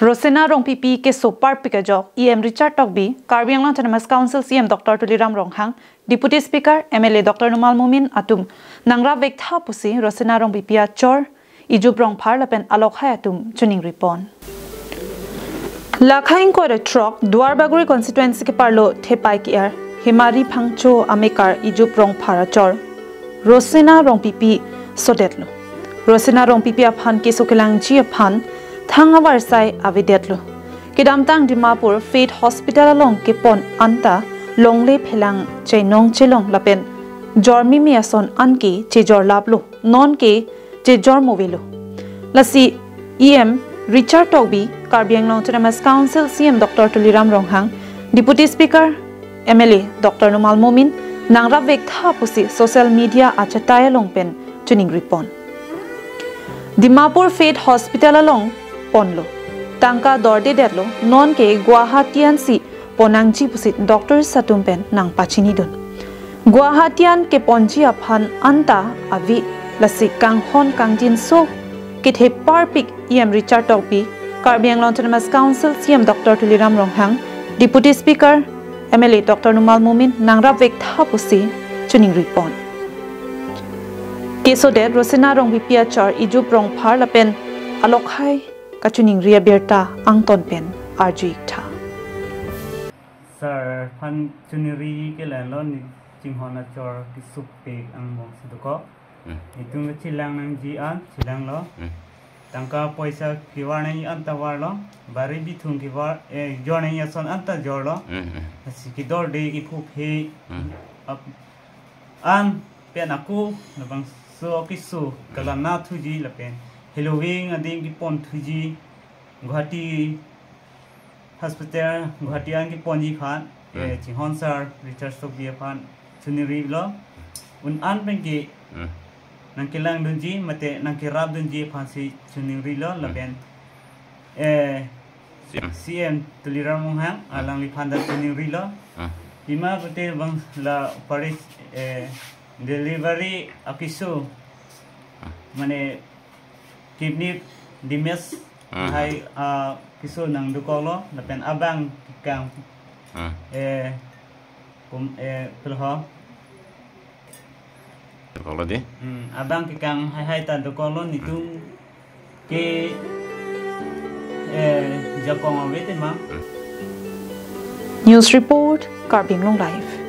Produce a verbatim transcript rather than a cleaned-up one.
Rosena Rongpipi keso parpik ajok E M Richard Tokbi, Karbi Anglong Autonomous Council C E M Doctor Tuliram Ronghang, Deputy Speaker, M L A Doctor Numal Momin atum nangrap vektha pusi Rosena Rongpipi achor Ijup Rongphar lapen alokhai atum choningri pon. Lakha ingkoi ra throk Duarbagori constituency keparlo thepai ke-er Hemari Phangcho amekar Ijup Rongphar achor Rosena Rongpipi sodetlo. Rosena Rongpipi aphan keso kelangji aphan thang avarsai avedetlo. Kedamtang Dimapur Faith Hospital along kepon anta longle phelang chainong chelong lapen jormimi ason anke chejorlaplo, nonke chejormo avelo. Lasi E M Richard Tokbi, Karbi Anglong Autonomous Council C E M Doctor Tuliram Ronghang, Deputy Speaker, M L A Doctor Numal Momin nangrap vektha pusi social media achatai along pen choningri pon. Dimapur Faith Hospital along ponlo. Tangka dordedetlo, nonke Guwahati ansi ponnangji pusi doctors atum pen nangpachinidun. Guwahati an keponji aphan anta ave, lasi kanghon kangjinso kethe parpik E M Richard Tokbi, Karbi Anglong Autonomous Council C E M Doctor Tuliram Ronghang, Deputy Speaker, M L A Doctor Numal Momin nangrap vektha pusi choningri pon. Kesodet Rosena Rongpipi achor Ijup Rongphar lapen alokhai kachoningri abirta angton pen arju-ik tha. Sir aphan choningri ke lalo, ne chinghon achor kesupik angbong si dokok. Hmm. Itum chelang nangji an chelanglo. Hmm. Tangka poisa kevar nangji anta varlo. Bari bithung kevar, eh, jor nangji ason anta jorlo. Hmm, hmm. Lasi kedorde kephu phe. Hmm. Ap-, an pen ako labangso keso kalang na thuji lapen heloving ading kepon thuji Guwahati Hospital, Guwahati an keponji aphan, eh, Hmm. chinghon Sir Richard Tokbi aphan choningrilo. Un an penke Hmm. nangkelangdunji mate nangkerapdunji aphansi choningrilo Hmm. lapen, eh, C M. C M Tuliram Ronghang Hmm. alangliphan ta choningrilo. Hmm. Pima pute bang la paris, eh, delivery akeso Hmm. mane kidney damage Hmm. hai, ah, keso nangdokoklo lapen abang kekang, Hmm. eh, kum, eh, pelho. Dokoklo dei. Hmm, abang kekang haihai ta dokoklo, netum ke, eh, jakong ave tema. Hmm. News report, Karbi Anglong Live.